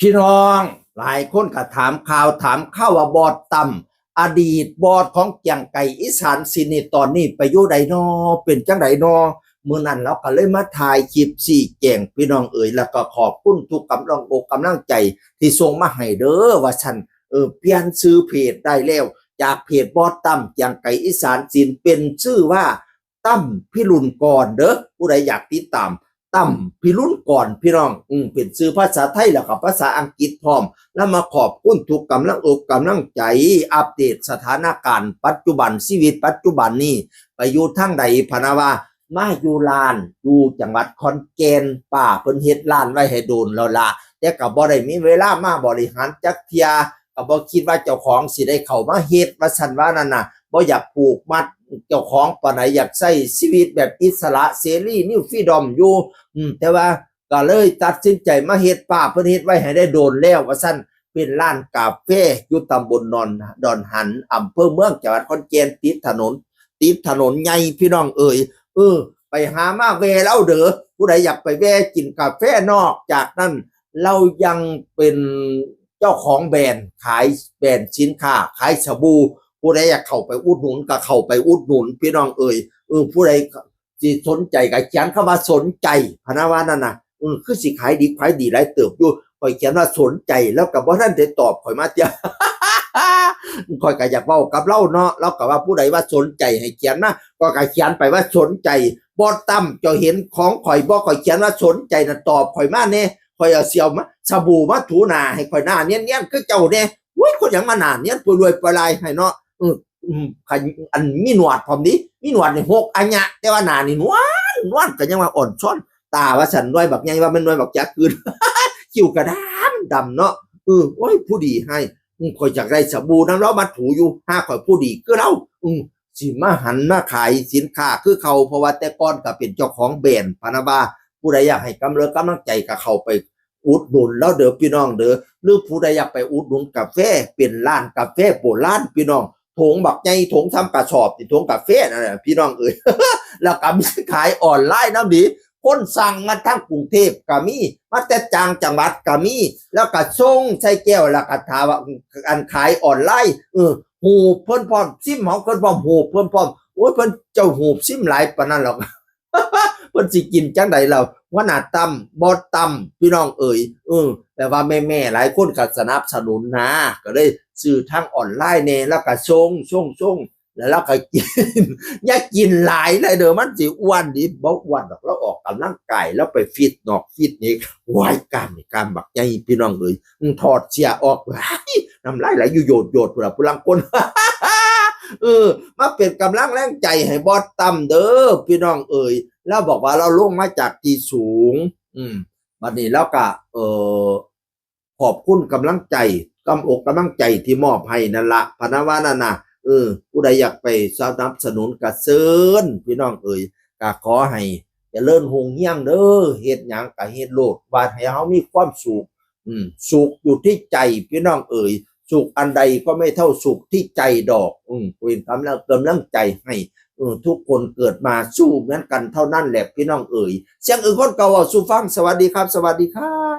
ພີ່ນ້ອງຫຼາຍຄົນກໍຖາມຂ່າວຖາມຂ່າວວ່າບອດຕັ້ມ ອະດີດບອດຂອງກຽງໄກອີສານສິນນີ້ ຕອນນີ້ໄປຢູ່ໃດນໍ ເປັນຈັ່ງໃດນໍ? ມື້ນັ້ນລາວກໍເລີຍມາຖ່າຍຄລິບຊີ້ແຈງພີ່ນ້ອງເອີຍ ແລ້ວກໍຂອບຄຸນທຸກກຳລັງອົກກຳລັງໃຈທີ່ສົ່ງມາໃຫ້ເດີ ວ່າຊັ້ນ. ເອີ ປ່ຽນຊື່ເພຈໄດ້ແລ້ວ ຈາກເພຈບອດຕັ້ມກຽງໄກອີສານສິນ ເປັນຊື່ວ່າ ຕັ້ມພິລຸນກອນເດີ ຜູ້ໃດຢາກຕິດຕາມ ຕັ້ມພິລຸນກອນ ພີ່ນ້ອງ ອືມ ເປັນຊື່ພາສາໄທ ແລ້ວກໍພາສາອັງກິດພ້ອມ. ແລ້ວມາຂອບຄຸນທຸກກຳລັງອົກກຳລັງໃຈ ອັບເດດສະຖານະການປັດຈຸບັນ ຊີວິດປັດຈຸບັນນີ້ ໄປຢູ່ທາງໃດ ພະນະວ່າ ມາຢູ່ລານ ຢູ່ຈັງຫວັດຂອນແກ່ນ ປ້າເພິ່ນເຮັດລານໄວ້ໃຫ້ດົນແລ້ວລະ ແຕ່ກໍບໍ່ໄດ້ມີເວລາມາບໍລິຫານຈັກເທື່ອ ກໍບໍ່ຄິດວ່າເຈົ້າຂອງຊິໄດ້ເຂົ້າມາເຮັດ ວ່າຊັ້ນວ່ານັ້ນນະ ບໍ່ຢາກຜູກມັດເຈົ້າຂອງປານໃດ ຢາກໃຊ້ຊີວິດແບບອິດສະຫຼະເສລີ New Freedom ຢູ່ ອືມ ແຕ່ວ່າກໍເລີຍຕັດສິນໃຈມາເຮັດ ປ້າເພິ່ນເຮັດໄວ້ໃຫ້ໄດ້ດົນແລ້ວ ວ່າຊັ້ນ. ເປັນຮ້ານກາເຟຢູ່ຕຳບົນດອນ ດອນຫັນ ອຳເພີເມືອງ ຈັງຫວັດຂອນແກ່ນ ຕິດຖະໜົນ ຕິດຖະໜົນໃຫຍ່ ພີ່ນ້ອງເອີຍ. ເອີ ໄປຫາມາແວ່ລາວເດີ ຜູ້ໃດຢາກໄປແວ່ກິນກາເຟ. ນອກຈາກນັ້ນ ລາວຍັງເປັນເຈົ້າຂອງແບຣນ ຂາຍແບຣນສິນຄ້າ ຂາຍສະບູ. ຜູ້ໃດຢາກເຂົ້າໄປອຸດໜູນກໍເຂົ້າໄປອຸດໜູນ ພີ່ນ້ອງເອີຍ. ເອີ ຜູ້ໃດ ຊິສົນໃຈກໍຂຽນຄຳວ່າສົນໃຈ ພະນະວ່ານັ້ນນະ. ເອີ ຄືຊິຂາຍດີຂາຍດີຫຼາຍເຕີບຢູ່ ຂ້ອຍຂຽນວ່າສົນໃຈ ລາວກໍບໍ່ທັນໄດ້ຕອບຂ້ອຍມາເທື່ອ. ຂ້ອຍກໍຢາກເວົ້າກັບລາວເນາະ ລາວກໍວ່າຜູ້ໃດວ່າສົນໃຈໃຫ້ຂຽນມາ ຂ້ອຍກໍຂຽນໄປວ່າສົນໃຈ. ບໍ່ຕັ້ມ ເຈົ້າເຫັນຂອງຂ້ອຍບໍ່? ຂ້ອຍຂຽນວ່າສົນໃຈນະ ຕອບຂ້ອຍມາແດ່ ຂ້ອຍເອົາ ຊິເອົາມາ ສະບູມາຖູໜ້າໃຫ້ຂ້ອຍ ໜ້ານຽນໆຄືເຈົ້າແດ່. ໂອ້ຍ ຄົນຫຍັງມາໜ້ານຽນ ປວຍລວຍປວຍລາຍໃຫ້ເນາະ. ອືມ ອືມ ຄັນ ອັນມີໜວດພ້ອມເດ ມີໜວດນີ້ຫົກອາຍະ ແຕ່ວ່າໜ້ານີ້ນວນ ນວນ ກໍຍັງວ່າອ່ອນຊ້ອນຕາວ່າຊັ້ນ ໜ່ວຍບັກໃຫຍ່ວ່າແມ່ນໜ່ວຍບັກຈັກຄືນ ຄິ້ວກໍດຳ ດຳເນາະ. ເອີ ໂອ້ຍ ຜູ້ດີໃຫ້ ອືມ ຂ້ອຍຢາກໄດ້ສະບູນຳລາວມາຖູຢູ່ ຫາຂ້ອຍຜູ້ດີຄືລາວ ອືມ ຊິມາຫັນມາຂາຍສິນຄ້າຄືເກົ່າ ເພາະວ່າແຕ່ກ່ອນກໍເປັນເຈົ້າຂອງແບຣນ ພະນະວ່າ ຜູ້ໃດຢາກໃຫ້ກຳເລີກກຳລັງໃຈກໍເຂົ້າໄປ ອຸດໜູນລາວເດີພີ່ນ້ອງເດີ ຫຼືຜູ້ໃດຢາກໄປອຸດໜູນກາເຟ ເປັນຮ້ານກາເຟໂບລານພີ່ນ້ອງ ຖົງບັກໃຫຍ່ ຖົງສ່ຳກະສອບນີ້ ຖົງກາເຟນັ້ນນະ ພີ່ນ້ອງເອີຍ. ແລ້ວກໍມີຂາຍອອນລາຍນຳເດ ຄົນສັ່ງມາທາງກຸງເທບກໍມີ ມາແຕ່ຕ່າງຈັງຫວັດກໍມີ ແລ້ວກໍສົ່ງໃສ່ແກ້ວ ແລ້ວກໍຖ້າວ່າ ອັນຂາຍອອນລາຍ ເອີ ຮູບເພິ່ນພ້ອມ ຊິມຂອງເພິ່ນພ້ອມ ຮູບເພິ່ນພ້ອມ. ໂອ້ຍ ເພິ່ນເຈົ້າຮູບຊິມຫຼາຍປານນັ້ນດອກ ເພິ່ນຊິກິນຈັ່ງໃດລະ ຫົວໜ້າຕັ້ມ ບໍ່ຕັ້ມ ພີ່ນ້ອງເອີຍ. ເອີ ແຕ່ວ່າແມ່ໆຫຼາຍຄົນກໍສະໜັບສະໜູນນາ ກໍເລີຍຊື້ທາງອອນລາຍແດ່ ແລ້ວກໍສົ່ງ ສົ່ງ ສົ່ງ ແລ້ວລາວກໍກິນ ຢ່າກິນຫຼາຍເລີຍເດີ ມັນຊິອ້ວນເດ. ບໍ່ອ້ວນດອກ ລາວອອກກຳລັງກາຍ ລາວໄປຟິດນອກຟິດນີ້ ໂອ້ຍ ກ້າມນີ້ກ້າມບັກໃຫຍ່ ພີ່ນ້ອງເອີຍ. ອືມ ຖອດເສື້ອອອກ ນ້ຳລາຍໄຫຼຢູ່ໂຢດໆ ພຸ້ນລະ ຜູ້ລາງຄົນ ເອີ ມາເປັນກຳລັງແຮງໃຈໃຫ້ບອສຕັ້ມເດີ ພີ່ນ້ອງເອີຍ. ລາວບອກວ່າລາວລົງມາຈາກທີ່ສູງ ອືມ ບັດນີ້ລາວກະ ເອີ ຂອບຄຸນກຳລັງໃຈ ກຳອົກກຳລັງໃຈທີ່ມອບໃຫ້ນັ້ນລະ ພະນະວ່ານັ້ນນະ. ເອີ ຜູ້ໃດຢາກໄປສະໜັບສະໜູນກະເຊີນ ພີ່ນ້ອງເອີຍ. ກະຂໍໃຫ້ຈະເລີນຮຸ່ງເຮືອງເດີ ເຮັດຫຍັງກະເຮັດໂລດ ວ່າໃຫ້ເຮົາມີຄວາມສຸກ ອືມ ສຸກຢູ່ທີ່ໃຈ ພີ່ນ້ອງເອີຍ. ສຸກອັນໃດກໍໄມ່ເທົ່າສຸກທີ່ໃຈດອກ. ອືມ ເປັນກຳລັງ ກຳລັງໃຈໃຫ້ ເອີ ທຸກຄົນເກີດມາສູ້ເໝືອນກັນເທົ່ານັ້ນແຫຼະ ພີ່ນ້ອງເອີຍ. ສຽງອຶງຄົນເກົ່າເວົ້າສູ່ຟັງ. ສະຫວັດດີຄັບ ສະຫວັດດີຄັບ.